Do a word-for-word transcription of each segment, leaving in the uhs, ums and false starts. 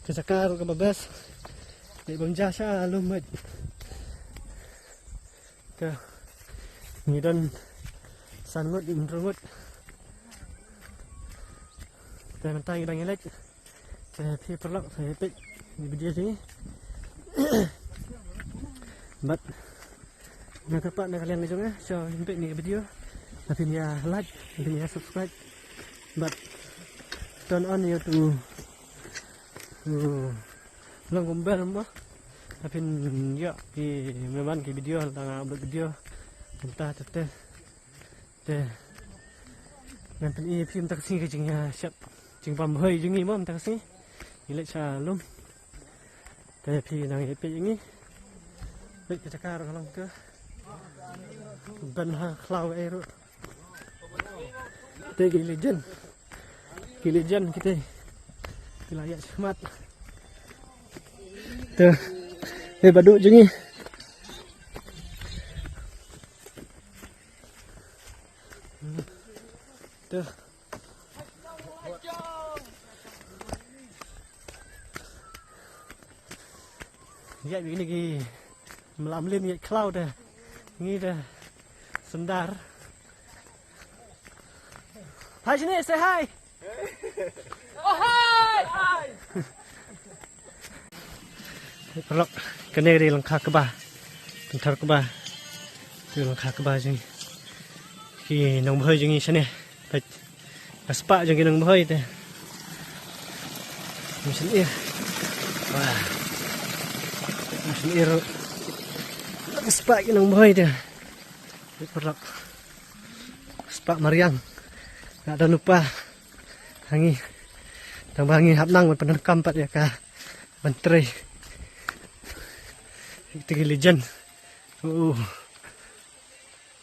Ka jaka ruh kaba best. Dei bam ja sha lum met. Ka ngi don san ngut, hynriew ngut. Te mynta ngi dang ïaleit. Te phi paralok, te peit ïa ka video jong ngi. Bad na ka pat na ka liang jong nga, so peit ïa ka video. Phin ïa like, phin ïa subscribe. Bad turn on ïa tu long kum bell mo. Phin ïa ki memang ki video, tang upload video. Mynta te te. Te ngan pyni ïa phi mynta ka sngi ka jingïashad jingbam bhoi jong ngi mo mynta ka sngi. Ngi leit sha lum. Te phi nang ïa peit ïa ngi. Peit ka jaka ruh ka long ka ban ha khlaw ei ruh. Te ki legend. Ki legend kita. Ki la ïa shmat. Te. Eh, badu jong ngi. Te. Ïa, ini ki mlam lim ïa khlaw te. Ngi te sendar. Hai sini, say hi. Oh, hi, hi. Paralok, kane ka dei lyngkha kba. Pynthor kba. Te lyngkha kba jong ngi. Ki nongbhoi jong ngi shane. Peit. Ka spah jong ki nongbhoi te. Machine ir. Wah. Machine ir. Ka spah ki nongbhoi te. Peit paralok. Spah mariang. Nga don u pa. Ha ngi. Tang ba ngi hap nang ban pyndonkam pat ïa ka ban trei. Ïa kita ki legend. Oh.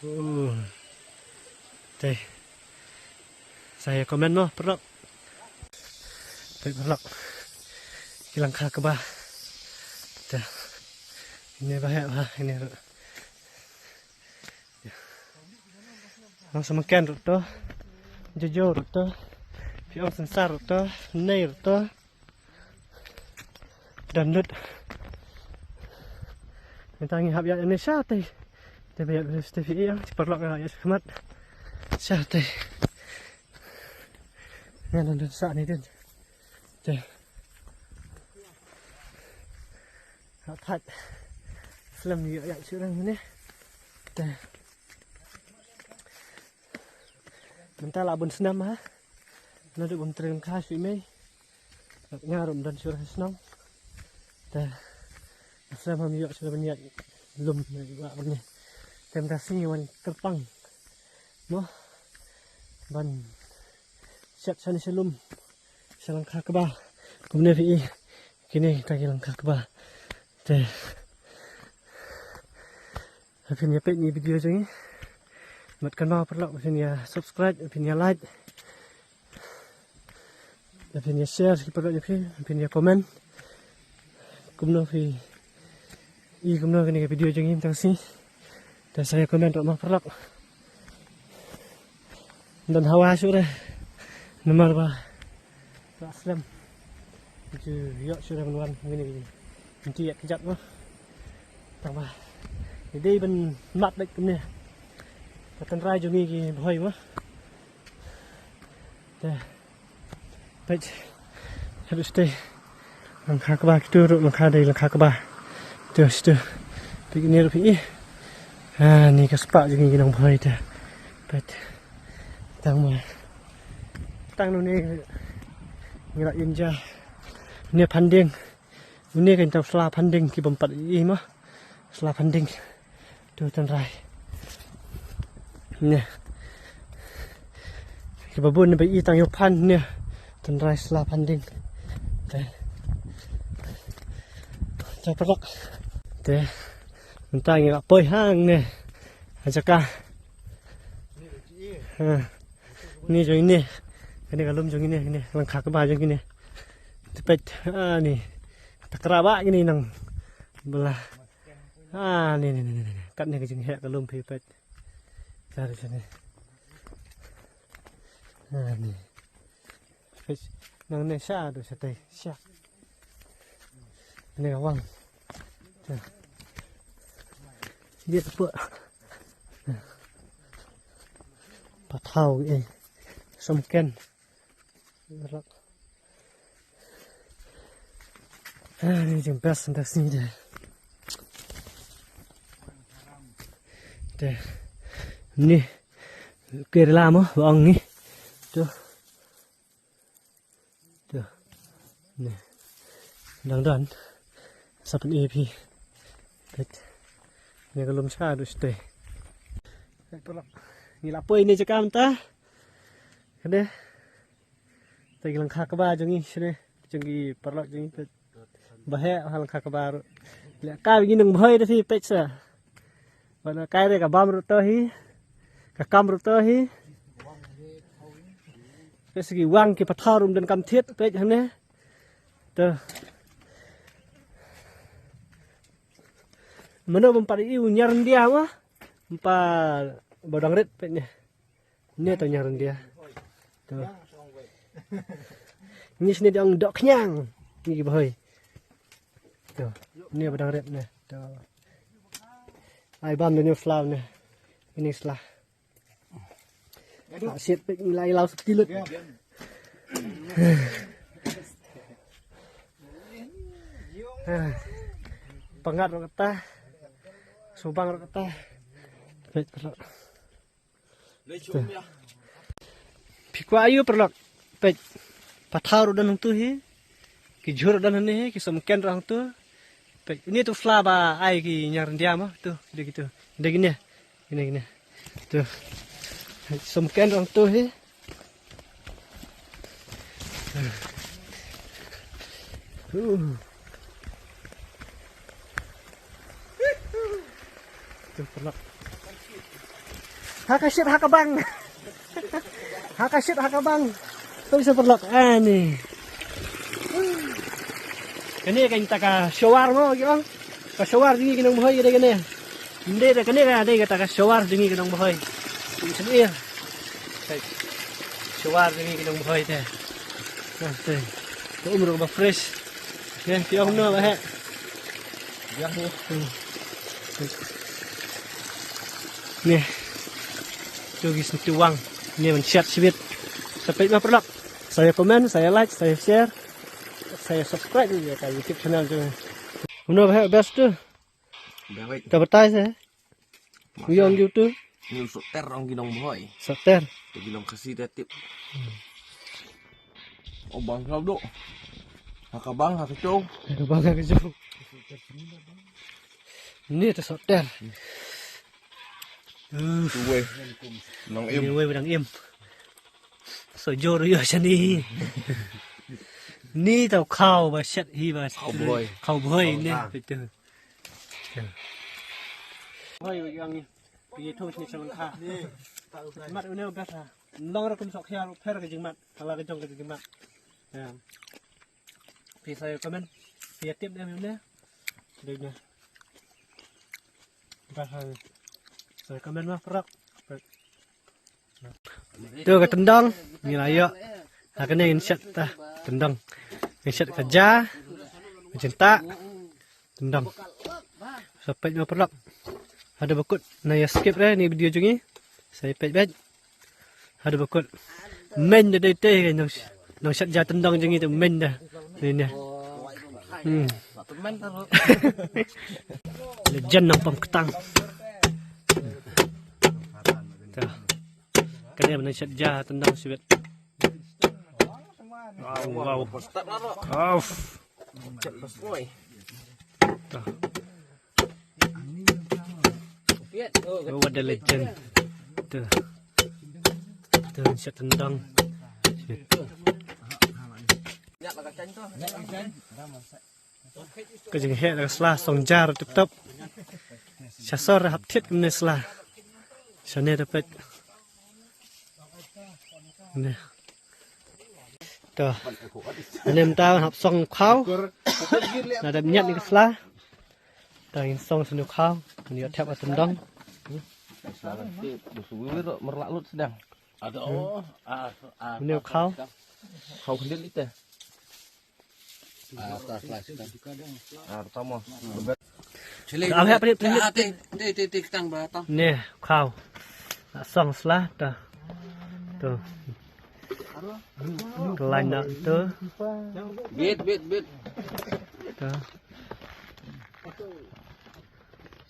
Oh. Te. Sa ïa comment mo paralok. Peit paralok. Ki lyngkha kba. Te. Ini ba heh ba ini ruh. Ong sa mangken ruh to. Jojo ruh to. Phi ong synsar ruh to. Nei ruh to. Don lut. Mynta ngi hap ïaid ïa ne shatei. Te ba ïaid ba shatei phi ïa, shi paralok nga ïaid shakhmat. Shatei. Nga don don sha ne dien. Te. Hap thait. Slem ïa ïaid shuh rang ne. Te. Mynta la bun snem ha. Naduh bym trei lyngkha shuh mei. Nga ruh ym don shuh shnong. Te. Snem ham ïoh shuh ban ïaid lum ïa i wah ban ïaid. Te mynta sngi wan kyrpang. Mo. Ban shet shane sha lum. Sha lyngkha kba. Kumne phi i. Kine kita ki lyngkha kba. Te. Phin ïa peit ïa ki video jong ngi. Bad kynmaw paralok phin ïa subscribe, phin ïa like. Phin ïa share ki paralok jong phi, phin ïa comment. Kumno phi i kumno kane ka video jong ngi mynta ka sngi. Te sa ïa comment ruh mo paralok. Don hawa shuh re. Namar ba la slem. Ju ïoh shuh re ban wan ngi ne ngi. Ngi ïa kjat mo. Tang ba ngi dei ban mad beit kumne. Ka tynrai jong ngi ki bhoi mo. Te. Peit. Haduh shatei. Lyngkha kba kitu ruh lyngkha dei lyngkha kba. Tu situ. Peit kine ruh peit. Ha, ni ka spah jong ngi ki nongbhoi te. Peit. Tang ma. Tang nune. Ngi la im ja. Une phandieng. Une kan tau sla phandieng ki bym pat i ma. Sla phandieng. Tu tynrai. Ne. Ki ba bun ne ba i tang ïoh phan ne. Tynrai sla phandieng. Te. Te paralok. Te. Mynta ngi la poi hangne. Ha jaka. Ha. Ni jong ine. Kane ka lum jong ine, ine lyngkha kba jong ine. Te peit, ah, ni. Takra ba ine nang. Bala. Ah, ni, ni, ni, ni. Katne ka jingheh ka lum phi peit. Cari sini. Ah, ni. Peit, nangne sha tu shatei. Sha. Kane ka wang. Te. Ïa ka pok. Pathaw eh. Samken. Rak. Ah, ni jing best nda sini deh. Deh. Ni. Kir lama, wang ni. Tuh. Tuh. Ni. Dang don. Sa pyni ïa phi. Peit. Ni ka lum sha du stay. Peit paralok. Ngi la poi ne jaka mynta. Kane. Te ki lyngkha kba jong ngi shane. Jong ki paralok jong ngi peit. Ba heh ha lyngkha kba ruh. Leh ka ngi nong Bhoi da phi peit sa. Ba na kai re ka bam ruh to hi. Ka kam ruh to hi. Peit sa ki wang ki pathaw ruh ym don kam thied peit hangne. To. Mano bym pat ïohi u Ñiar India ma. Ym pat ba dang rit peit ne. Ne to Ñiar India. To. Ngi shane dang dok khñiang. Ngi ki Bhoi. To. Ne ba dang rit ne. To. Ai bam da ne u sla ne. Ini sla. Ah, shit, peit ngi la ïa law sa phi lut. Ah. Pangat ruh kata. Subang ruh kata. Peit paralok. Phi kwah aiu paralok. Peit. Pathaw ruh don hangtu hi. Ki jhur ruh don hangne hi, ki samken ruh hangtu. Peit. Une tu sla ba ai ki Ñiar India ma tu. Dei kitu. Dei kine. Kine, kine. Tu. Samken ruh hangtu hi. Uh. Tu paralok. Ha ka shit ha ka bang. Ha ka shit ha ka bang. Tu sa paralok. Ani. Kane ka ïa ta ka shower mo ki ong. Ka shower jong ngi ki nong Bhoi ka dei kane. Ym dei da kane ka dei kata ka shower jong ngi ki nong Bhoi. Ym sngewsih. Shower jong ngi ki nong Bhoi te. Nah, te. Ka um ruh ba fresh. Ngan phi ong no ba heh. Ïa. Hmm. Neh. Tu ki sntu wang. Neh ban shet shibit. Sa peit ma paralok. Sa ïa comment, sa ïa like, sa ïa share. Sa ïa subscribe ïa ka YouTube channel tu. Kumno ba heh best tu. Ba heh. Ta batai sa. Ïong YouTube. Ni u soter ong ki nong Bhoi. Soter. Te ki nong Khasi te tip. O bang kau dok. Ha ka bang ha ka chong. Ha ka bang ha ka chong. Ni te soter. Uh. Tu wei. Nong im. Ni wei nong im. So jor ïa shane. Ni tau khaw ba shet hi ba. Khaw Bhoi. Khaw Bhoi ni. Betul. Hoi, wei ang ni. Pi thong ni sa lyngkha. Mat une u best ha. Long ruh kum sok khia ruh pher ka jingmat. Ka la ka jong ka jingmat. Ya. Pi sa comment. Pi tip ne une. Dei ne. Best ha. Sa comment ma paralok. Tu ka tyndong ngi la ïoh. Ha kane ngin shet ta tyndong. Ngin shet ka ja. Ngin shet ta tyndong. Sa peit ma paralok. Haduh ba kut na ïa skip re ni video jong ngi. Sa ïa peit peit. Haduh ba kut. Main da dei te nong nong shet ja tyndong jong ngi te main da. Ni ne. Hmm. Legend nong pom ktang. Ta. Kane ban shet ja tyndong shibit. Wow, wow. Of. Ta. Oh, what a legend. Tu. Tu shet tyndong. Shibit. Ka jingheh da ka sla song jar tip top. Sha sor hap thied kumne sla. Shane da peit. Ne. To. Ane mynta hap song khaw. Na da ñiat ni ka sla. Ta ngin song snu khaw. Ngin ïoh thep ha tyndong. Ane khaw. Khaw khyndiat lite. Ah, tas lah, tas. Ah, pertama. Chili. Ah, hep, hep, hep. Ah, teh, teh, teh, teh, ketang ba, tang. Neh, khaw. Song sla, ta. Tu. Kelain nak tu. Bit, bit, bit. Tu.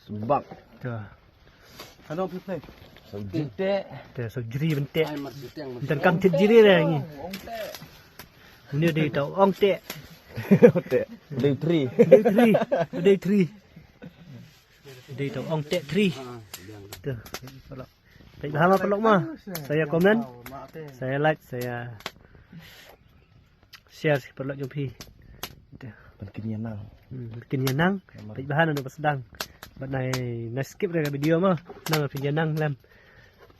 Sebab. Tu. Ano phi play? Sawjri. Te sawjri bentek. Ai, mar siteng, mar dan siteng. Kam thit jri re ngi. Ni dei tau ong te. Ong te. Dei tri. Dei tri. Dei tri. Dei tau ong te tri. Tu. Peit bha ma paralok ma. Sa ïa comment. Sa ïa like, sa ïa share sha ki paralok jong phi. Te. Ban kin ïa nang. Hmm, ban kin ïa nang. Peit bha na ba sdang. Bad nai, nai skip re ka video mo. Nang phin ïa nang lem.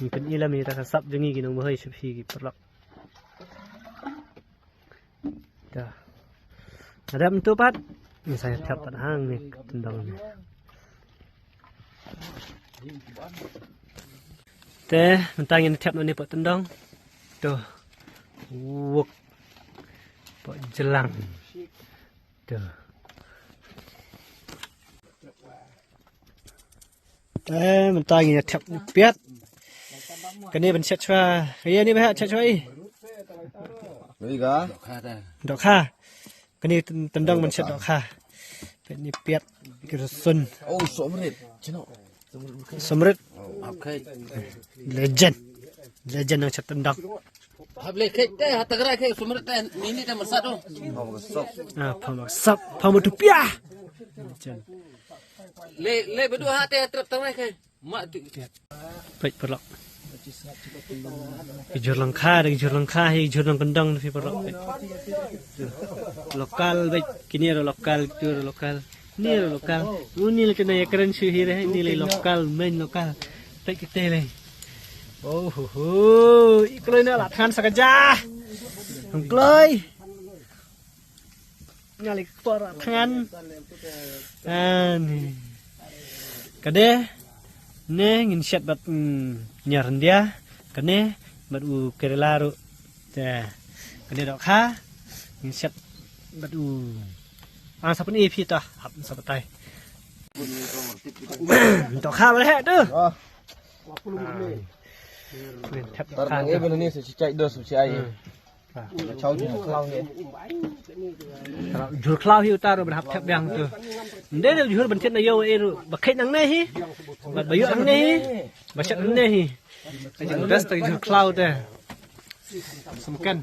Ngi pyni lem ïa ka sap jong ngi ki nong Bhoi sha phi ki paralok. Te. Hadap mynta pat. Ngi sa ïa thep pat hang ne ka tyndong ne. Te, mynta ngin thep noh ne pat tyndong. To. Wok. Pat jlang. To. Te, mynta ngin ïa thep piat. Kane ban shet shuwa. Ïa ni ba shet shuwa i. Dohkha. Kane tyn-, tyndong ban shet dohkha. Peit ni piat ki rsun. Oh, somrit. Chino. Somrit. Hap khet. Legend. Legend nang shet tyndong. Hap le khet te, ha tagra khet somrit te, ni ni te marsat tu. Pha maksap. Ah, pha maksap. Pha matu pia. Legend. Le, le bedu ha te trap tagra khet. Peit paralok. Ki jhur lyngkha, da ki jhur lyngkha hi, ki jhur lyngkyndong phi paralok. Peit. Lokal, peit, kine ruh lokal, kitu ruh lokal. Ni ruh lokal. Uni lei kane ïa kren shu hi re, ni lei lokal, main lokal. Peit kite lei. Oh ho ho. I kloi na la than sa ka ja. Hang kloi. Nga lei por thngan. Ani. Kane ne ngin shet bad, mm, nia ryndia. Kane bad u Kerala ruh. Te. Kane dohkha ngin shet bad u. Ang sa pyni phi ta hap sa batai. Dohkha ba leh tu. Ngin thep dohkha. Tar nang tu. E bela ni sa chichai dos sa chichai. Hmm. Jhur khlaw hi uta ruh ban hap thep biang tu. Nde de jhur ban thied na ïew e ruh ba kheit nangne hi. Bad ba ïoh nangne hi. Ba shet nangne hi. Ka jingbest ka jhur khlaw te. Sumken.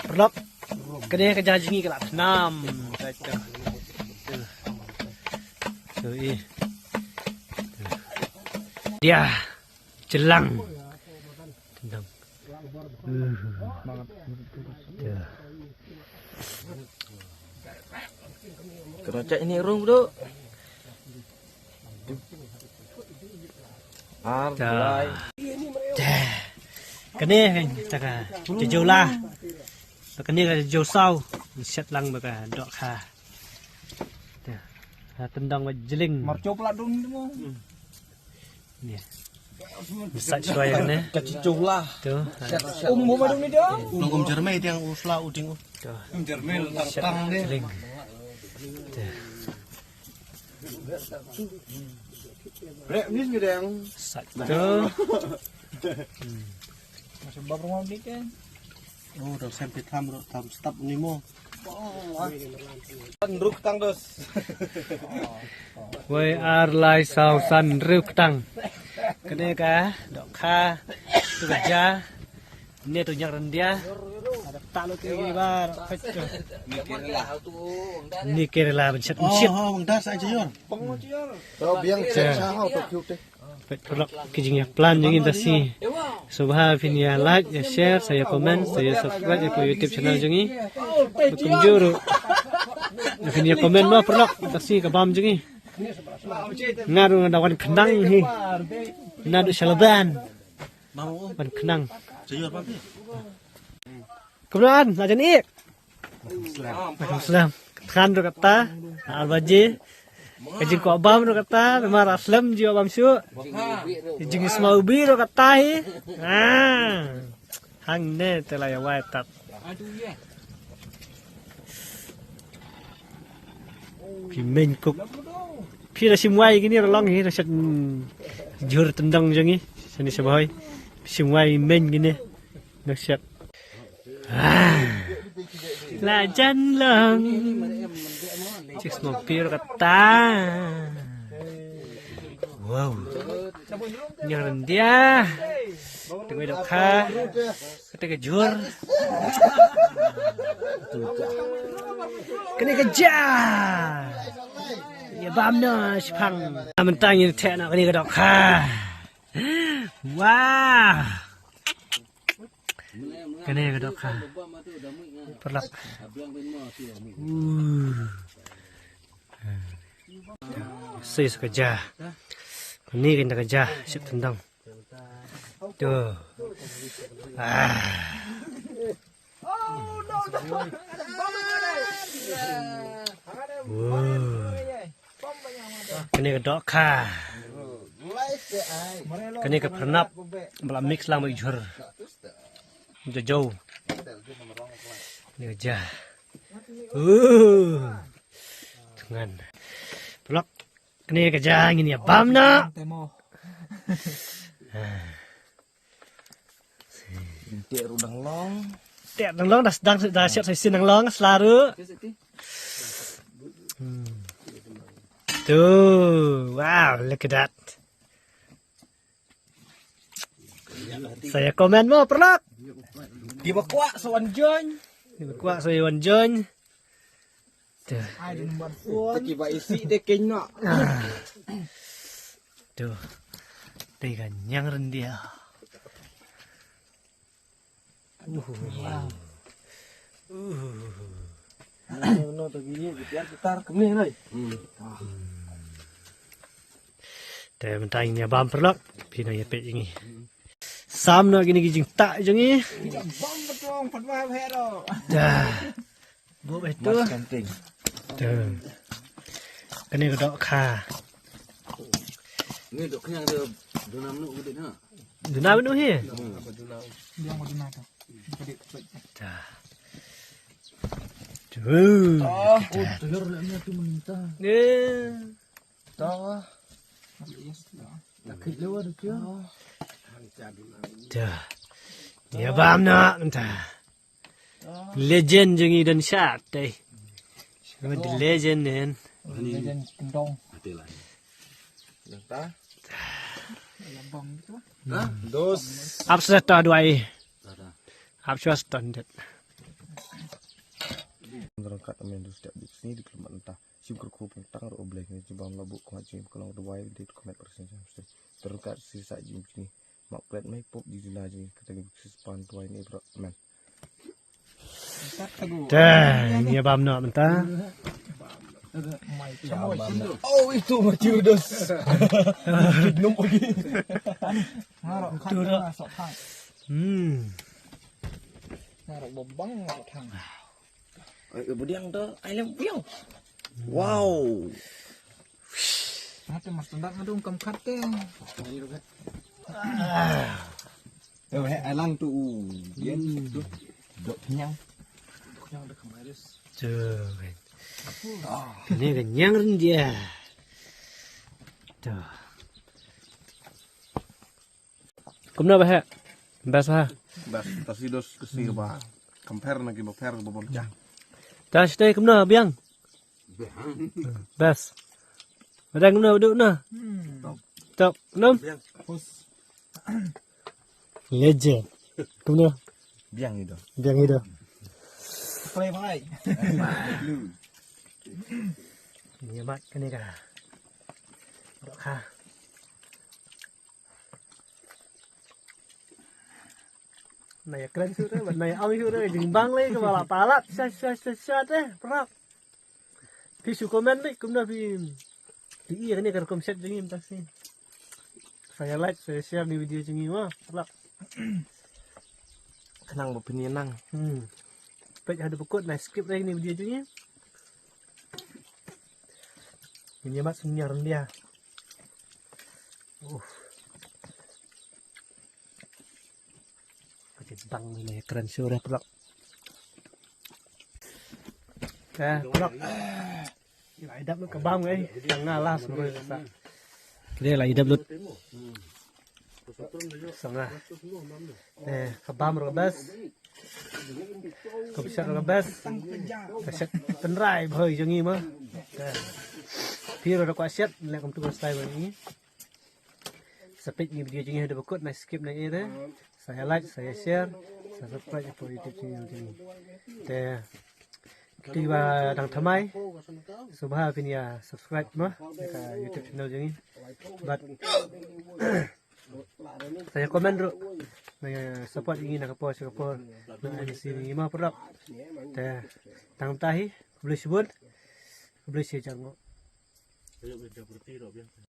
Paralok. Kane ka ja jong ngi ka la thnam. Tu i. Dia. Jlang. Tendang. Uh. Ya. Kena cek ini rung tu. Ar, ta. Lai. Ta. Kane kan ta ka jujula. Kane ka jusaw. Shet lang ba ka dohkha. Ta. Ha tendang ba jling. Marcho pula dun tu mo. Ni. Sait shuwa ïa kane. Ka chichuh lah. Tu. Um, um, um, um. Nong kum jermai tiang u sla u ding u. Tu. Jermai tang tang deh. Ling. Tu. Rek ni ngi deng. Sait tu. Masih bab rumah ni kan. Oh, dang sem pi tham ro tham stap ni mo. Ruk tang dos. Wei ar lai saw san ruk tang. Kane ka dohkha tu ka ja. Ne tu nyak ryndia. Ada talu ke ni ba. Ni Kerala ban shet ban shet. Oh, oh, bang dar sa jor. Tau biang sa sa hau tu kiu te. Peit paralok ki jingïaplan jong ngi ta shi. Sngewbha phin ïa like, ïa share, sa ïa comment, sa ïa subscribe ïa ka YouTube channel jong ngi. Bad kumjuh ruh phin ïa comment mo paralok ta shi ka bam jong ngi. Nga ruh nga da wan khnang hi. Naduh sha Laban. Wan khnang. Kumno an la jan ïa. Alaikum salam. Than ruh kata, ar baje. Ka jingkwah bam ruh kata, namar ar slem jingkwah bam shuh. Ka jingsmaw ubi ruh kata hi. Ah. Hangne te la ïa wai tat. Phi meiñ kuk. Phi da shim wai kine ra long hi da shet, mm, jhur tyndong jong ngi. Shane sha Bhoi. Shim wai meiñ kine. Da shet. Ah. La jan long. Chik smok pir kata. Wow. Ñiang ryndia. Te wai dohkha. Kata ka jhur. Kane ka ja. Ïa bam noh shipang. Mynta ngin theh noh kane ka dohkha. Wah. Kane ka dohkha. Paralok. Uh. Sis ka ja. Kane ka ja shit tyndong. Tu. Ah. Wow. Kane ka dohkha. Kane ka pyrnap ba la mix lang bad jhur. Jaw jaw. Kane ka ja. Uh. Thngan. Paralok. Kane ka ja ngin ïa bam noh. Teh ruh dang long. Teh dang long, da, da, da siap sa shisien dang long, sla ruh. Hmm. Tu, wow, look at that. Sa ïa comment mo, paralok. Kiba kwah sa wan join. Kiba kwah sa ïa wan join. Tu. Ai, di number phone. Te kiba isih te keiñ noh. Ah. Tu. Te ka ñiang ryndia. Uhuh. Wow. Uhuh. Ano to ki, ki tiar ki tar kemne noi. Hmm. Te mynta ngin ïa bam, paralok. Phi nang ïa peit ïa ngi. Sam noh kine ki jingtah jong ngi. Bam betul, pat wah hero. Dah. Buh bad tu. Mas kanting. Tu. Kane ka dohkha. Ni dohkha yang dia duna menu gede na. Duna menu hi. Hmm. Dia mau duna tu. Gede. Dah. Tu. Oh, oh, telur nak ni tu minta. Ni. Dah. Yes, dah. Dah. Ïa bam noh mynta. Legend jong ngi don shat te. Legend nen. Legend kendong. Mynta. Ïa bam tu. Dos. Ap sa ta duwai. Ap sa standard. Rangkat amen dus dak dik sini di kelompok entah. Shim kyrkhu pynktang ruh U Blei, ngi jubab la buh khmat jingim ka long duwai dei tu khmat persien jam sdei. Terkat sisa jingim jingim. Mak klet mai pop di duna jingim kata ngi buksis pan duwai ni bro. Amen. Te, ngi bam noh mynta. Oh, itu mati udah. Minum lagi. Ngarok kat na sok thang. Hmm. Ngarok bobang sok thang. Ai, eh, budiang tu, ai lem budiang. Wow. Mate mas tendak ngadung kam khat te. Tu he alang tu u. Bien tu. Dok nyang. Dok nyang dek kemaris. Tu kan. Ini kenyang dia. Tu. Kumno ba heh? Best ha? Best, tasi dos kesi ba. Compare na ki ba pher ba bom chah. Ta sdei kumno biang? Best. Ba dang kumno ba duk na? Top. Top. Kumno? Legend. Kumno? Biang ido. Biang ido. Play, play. Ni mat kane ka. Dok ha. Nai kren shuh te, nai ong shuh te, jingbang lei kaba la palat, shat, shat, shat, shat, eh, prap. Phi shu comment lei, kumno phi, phi ïa kane ka rukom shet jong ngi mynta shi. Sa ïa like, sa ïa share ni video jong ngi mo, prap. Khnang ba phin ïa nang. Hmm. Peit haduh ba kut, nai skip lei ni video jong ngi. Ngin ïa mat sngewbha ryndia. Uf. Ka jin Tang ni kren sure pelak. Eh, pelak. Ila idap lut ka bam ngai. Tang nga las mroi sa. Kide ila idap lut. Sanga. Eh, ka bam ruh ka best. Ka bam ruh ka best. Ka shet tynrai bhoi jong ngi ma. Phi ruh da kwah shet, leh kumtu ka style ba ngi. Sa peit ngi video jong ngi haduh ba kut, na skip na ere. Sa ya like, sa ya share, sa subscribe ïa ka YouTube channel jong ngi. Te kito kiba dang thymmai, sngewbha phin ïa subscribe mo ïa ka YouTube channel jong ngi. Bad sa ïa comment ruh, na ïa support ïa ngi na ka por sha ka por. Na ai ngi si ngi ma product. Te tang mynta hi, khublei shibun, khublei shi jang.